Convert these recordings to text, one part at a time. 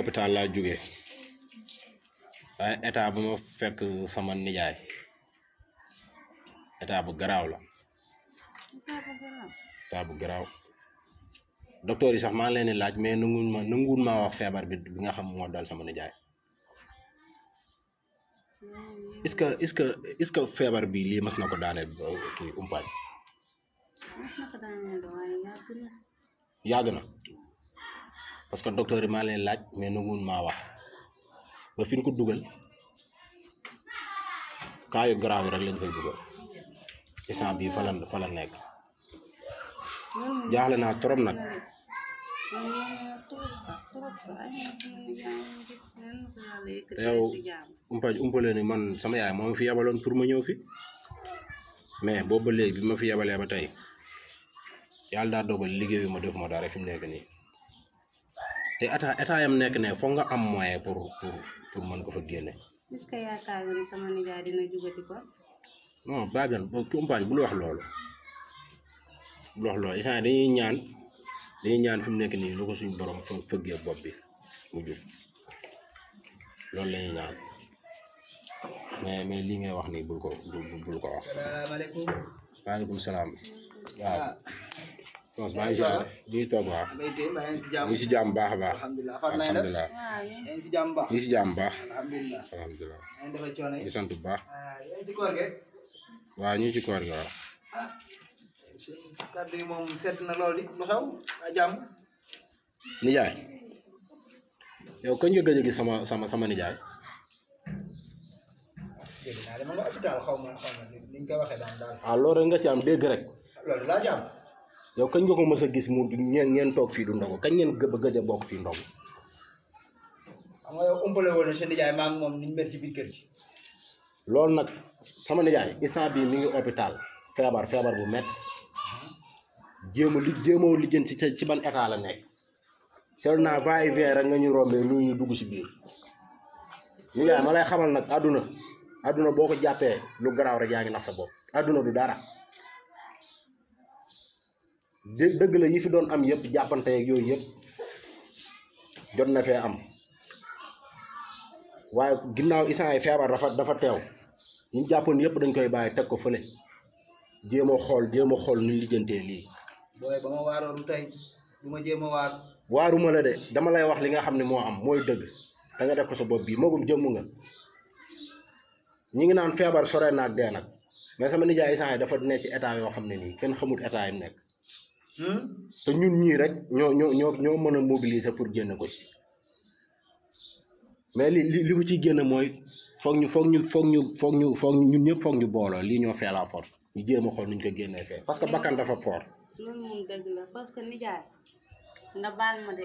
hôpital laa jógee waaye état bu ma fekk sama nijaay état bu garaaw la état bu garaaw docteur yi sax maa leen di laaj mais nanguwuñ maa wax feebar bi nga xam moo dal sama nijaay est-ce que feebar bi lii mas na ko daaneel kii umpaañ yàgg na parce que docteur yi maa leen laaj mais nanguwuñ maa wax ba fi ñu ko dugal cas yu garaaw yi rek lañ fay dugal instant bii fa la nekk jaaxle naa trop nag te yow umpale ni man sama yaay moo ma fi yebaloon pour ma ñëw fi mais boobu ba léegi bi ma fi yebalee ba tey yàlla daa dogal liggéeyu ma defuma dara fi mu nekk nii te état yam nekk ne foog nga am moyen pour mën ko fa génne. est-ce que yaakaar nga ni sama nijaay dina jugati ko. non baagan umpaañ bul wax loolu instant dañuy ñaan fi mu nekk nii lu ko suñu borom fëggee bopp bi mu jub loolu la ñuy ñaan mais lii ngay wax nii bul ko wax. salaamaaleykum. waaleykum salaam. waaw. donc maa ngi si àll bi ñuy toog waaw. ñu ngi si jàmm baax a baax. alhamdulilah. ñu si jàmm baax. ñu si jàmm baax. alhamdulilah. alhamdulilah. ñu sant bu baax. ngi ci koor ge. waaw ñu ci koor gi waaw. kàddu yi moom seet na lool di lu xew a jàmm. nijaay yow kañ nga gëj a gis sama nijaay. dégg naa dama nga hôpital xaw ma ni ñu koy waxee daal. ah loolu rek nga ci am dégg rek. loolu laa ci am. yow kañ nga ko mës a gis mu ngeen toog fii du ndogu kañ ngeen gëj a bokk fii ndogu. xam nga yow umpale woon na sa nijaay maa ngi moom niñ mel ci biir kër gi. loolu nag sama nijaay instant bii mi ngi hôpital feebar bu métti jéemoo lijjanti ci ban état la nekk seetlu naa va et vient rek nga ñu rombee ñu dugg si biir nijaay ma lay xamal nag àdduna boo ko jàppee lu garaaw rek yaa ngi nax sa bopp àdduna du dara dëgg la yi fi doon am yëpp jàppante yeeg yooyu yëpp jot na fee am waaye ginnaaw instant yi feebar dafa teew ñu jàppoon yëpp dañ koy bàyyi teg ko fële jéem a xool nu lijjantee lii. booy ba ma waaroon tey du ma jéem a waar. waaruma la de dama lay wax li nga xam ne moo am mooy dëgg da nga def ko sa bopp bii magum jëmm nga ñi ngi naan feebar sore naag dee nag mais sama nijaay instant yi dafa nekk ci état yoo xam ne nii kenn xamul état yi nekk. te ñun ñii rek ñoo mën a mobiliser pour génne ko ci mais li ko ciy génne mooy foog ñun ñëpp foog ñu booloo lii ñoo fee la force ñu jéem a xool nuñ ko génnee fee parce que bakkan dafa fort. loolu moom dëgg la parce que nijaay nga baal ma de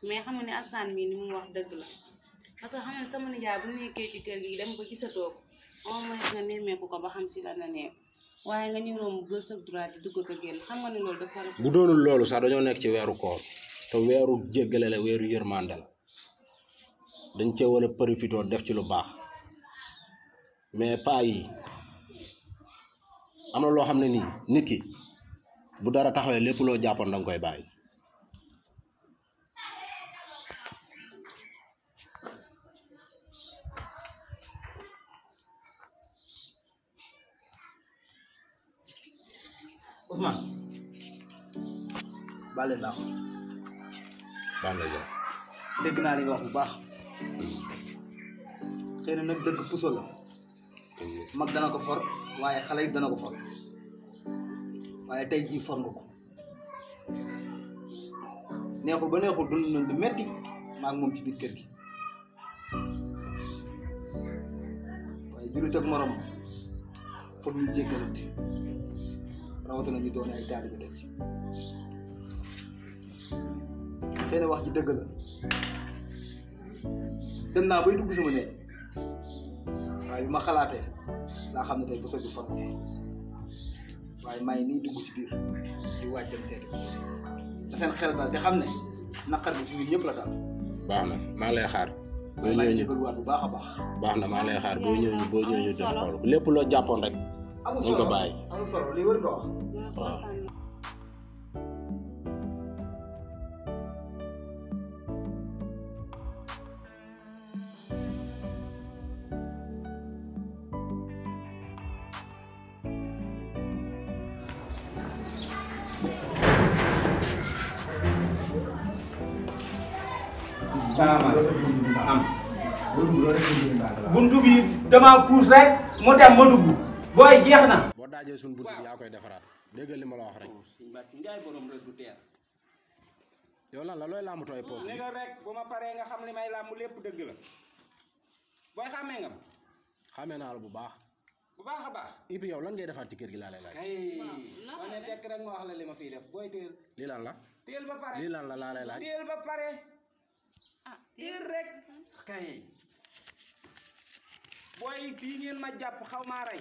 mais xam nga ne Assane mii ni mu wax dëgg la parce que xam nga sama nijaay bu nekkee ci kër gi dem ba gisatoo ko au moins nga nemmeeku ko ba xam si la na nekk waaye nga ñu romb ba sa droit di dugg ko génn xam nga ne loolu dafa rafet. bu doonul loolu sax dañoo nekk ci weeru koor te weeru jéggale la weeru yërmande la dañ cee war a profité def ci lu baax mais pas yi am na loo xam ne nii nit ki bu dara taxawee lépp loo jàppoon danga koy bàyyi. Ousmane. Bale naa ko. Bale la. dégg naa li nga wax bu baax. xëy na nag dëgg puso la. mag dana ko for waaye xale it dana ko for waaye tey jii for nga ko neexul ba neexul dund nañ lu metti maag moom ci biir kër gi waaye jullit ak morom foog ñu jéggalante rawatina ñu doon ay taalibe teg ci xëy na wax ji dëgg la dem naa bay dugg sama néeg waaye bi ma xalaatee laa xam ne tey bu soobee for ko waaye maa ngi nii dugg ci biir di waaj dem seeti te seen xel daal te xam ne naqar bi si ñun ñëpp la daal. baax na maa ngi lay xaar. boo ñëwee ñu jégaluwaat bu baax a baax. baax na maa ngi lay xaar boo ñëwee ñu dem xool lépp loo jàppoon rek. amul ko bàyyi amul solo lii wër nga wax. waaw. am buntu bi dama puus rek mu dem ma dugg booy jeex na. boo daajee suñ buntu bi yaa koy defaraat dégg li ma la wax rek. Sëñ Mbacke Njaay borom rek du teer. yow lan la looy laamu tooy poos bi. rek bu ma paree nga xam li may làmb lépp dëgg la booy xàmmee nga ma. xamee naa la bu baax. bu baax a baax. et puis yow lan ngay defaat ci kër gi laa lay laaj. kay ma ne tekk rek ma wax la li ma fiy def booy teel. lii lan la. teel ba pare lii lan la laa lay laaj. teel ba pare. teel rek. kay booy fii ngeen ma jàpp xaw maa rey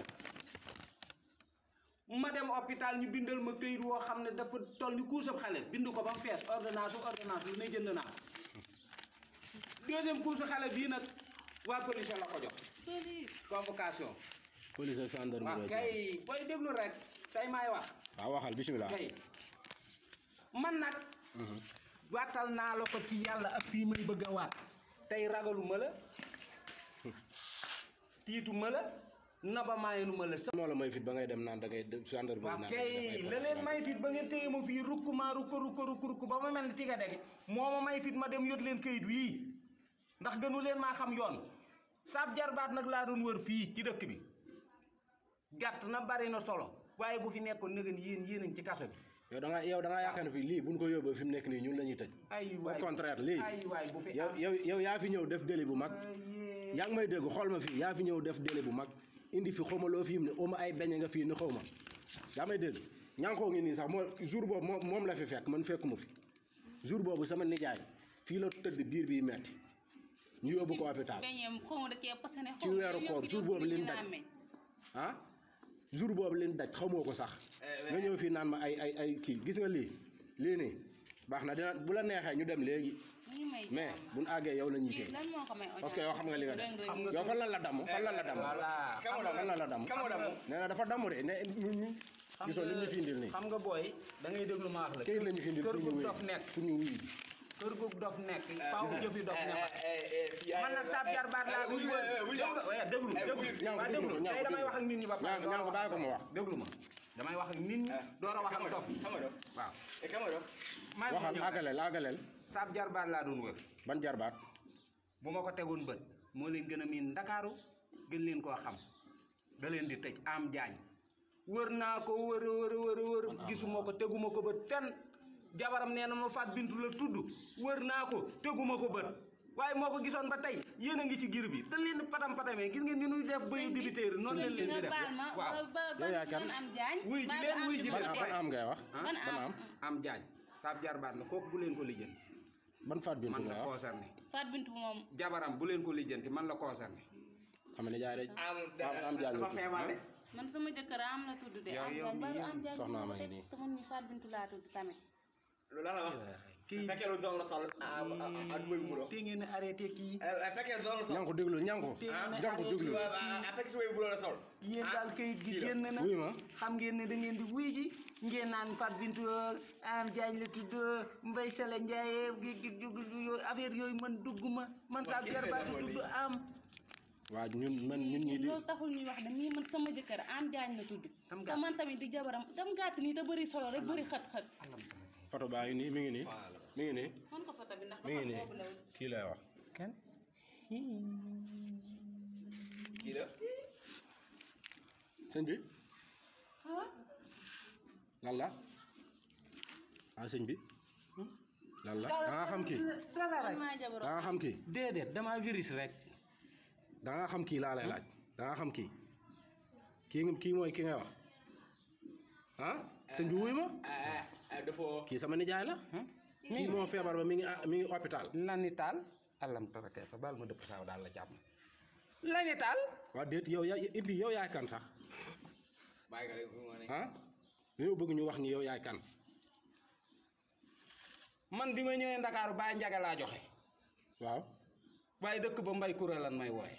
ma dem hôpital ñu bindal ma këyit woo xam ne dafa toll ni kuusam xale bind ko ba mu fees ordonnance lu ne jënd naa deuxième couche xale bii nag waa police la ko jox. convocation. police ak gendarmerie. waaw kay booy déglu rek tey maay wax. waaw waxal bisimilah. kay man nag. waatal naa la ko ci yàlla ak fii may bëgg a waat. tey ragalu ma la tiitu ma la naba maayenu ma la. moo la may fit ba ngay dem naan da ngay gendarmerie. waaw kay la leen may fit ba ngeen téye ma fii rukk ba ma mel ni tiga dege moo ma may fit ma dem yót leen këyit wii ndax gënu leen maa xam yoon saab jarbaat nag laa doon wër fii ci dëkk bi gàtt na bari na solo waaye bu fi nekkoon nëgën yéen a ci kaso bi. yow da nga yaakaar ne fii lii buñ ko yóbboo fi mu nekk nii ñun la ñuy tëj. au contraire lii yow yaa fi ñëw def délit bu mag. yaa ngi may dégg xool ma fii yaa fi ñëw def délit bu mag indi fi xawma loo fi mu ne oma ay beñe nga fii ni xaw ma yaa may dégg ñànkoo ngi nii sax moo jour boobu moom la fi fekk man fekkuma fi jour boobu sama nijaay fii la tëdd biir bi metti ñu yóbbu ko hôpital ci weeru koor jour boobu leen daj ah jour boobu leen daj xamoo ko sax nga ñëw fii naan ma ay kii gis nga lii nii baax na dina bu la neexee ñu dem léegi mais buñ àggee yow la ñuy téye parce que yow xam nga li nga def yow fan lan la damm nee na dafa damm de ne gisoo li ñu fi indil nii xam nga booy da ngay déglu ma wax la kayit la ñu fi indil pour ñu wuy kër gu dof nekk faaw jëfi dof nekk man nag saab jarbaat laa déglu tey damay wax ak nit ñi ba pare ñaan ko bàyyi ko ma wax déglu ma damay wax ak nit ñi door a wax ak dof waaw waxal àggaleel saab jarbaat laa doon wër ban jarbaat bu ma ko tegoon bët moo leen gën a miin Ndakaaru gën leen koo xam da leen di tëj am jaañ wër naa ko wër gisuma ko teguma ko bët fenn jabaram nee na ma faat bintu la tudd wër naa ko teguma ko bët waaye moo ko gisoon ba tey yéen a ngi ci gir bi dañ leen di patamee gis ngeen ni ñuy def bëy dibiteeri noonu leen di def waaw yow yaa kan wuy ji leen ban am ngay wax ban am jaañ saab jarbaat la kooku bu leen ko lijjanti ban faat bintu man nga la wax concerné faat bintu moom jabaram bu leen ko lijjanti man la concerné sama nijaay de am jaañ la tudd man sama jëkkër am la tudd de am jaañ soxna ma ngi nii te man mi faat bintu laa tudd tamit loolu la wax fekkee lu zone la sol aduwe bu lo te ngeen arrêté kii fekkee zone la sol ñanko déglu ñanko déglu fekkee tuwe bu lo la sol yéen daal kayit gi génn na wuy ma xam ngeen ne da ngeen di wuy ji ngeen naan Fat Bintou am jaañ la tudd Mbay Sele Njaaye yooyu affaire yooyu man dugguma man saa jarbaatu tudd am waa ñun ñi di loolu taxul ñuy wax ne mii man sama jëkkër am jaañ la tudd te man tamit di jabaram tam gàtt nii te bëri solo rek bëri xët-xët photo baa ngi nii mi ngi nii man ko photo bi ndax mi ngi nii kii lay wax kan kii la sëñ bi lan la sëñ bi lan la da nga xam kii da nga xam kii déedéet dama virus rek da nga xam kii laa lay laaj da nga xam kii mooy ki ngay wax sëñ bi wuy ma dafa kii sama nijaay la kii moo feebar ba mi ngi hôpital lani taal alam tarakay fa baal ma dëpp saaw daal la jàmm lani taal waa déet yow yaay kan sax bàyyi nga rek dañoo bëgg ñu wax ni yow yaay kan man bi ma ñëwee Ndakaaru Baye Njaga laa joxe waaw waaye dëkk ba mbay kuréel lan may wooye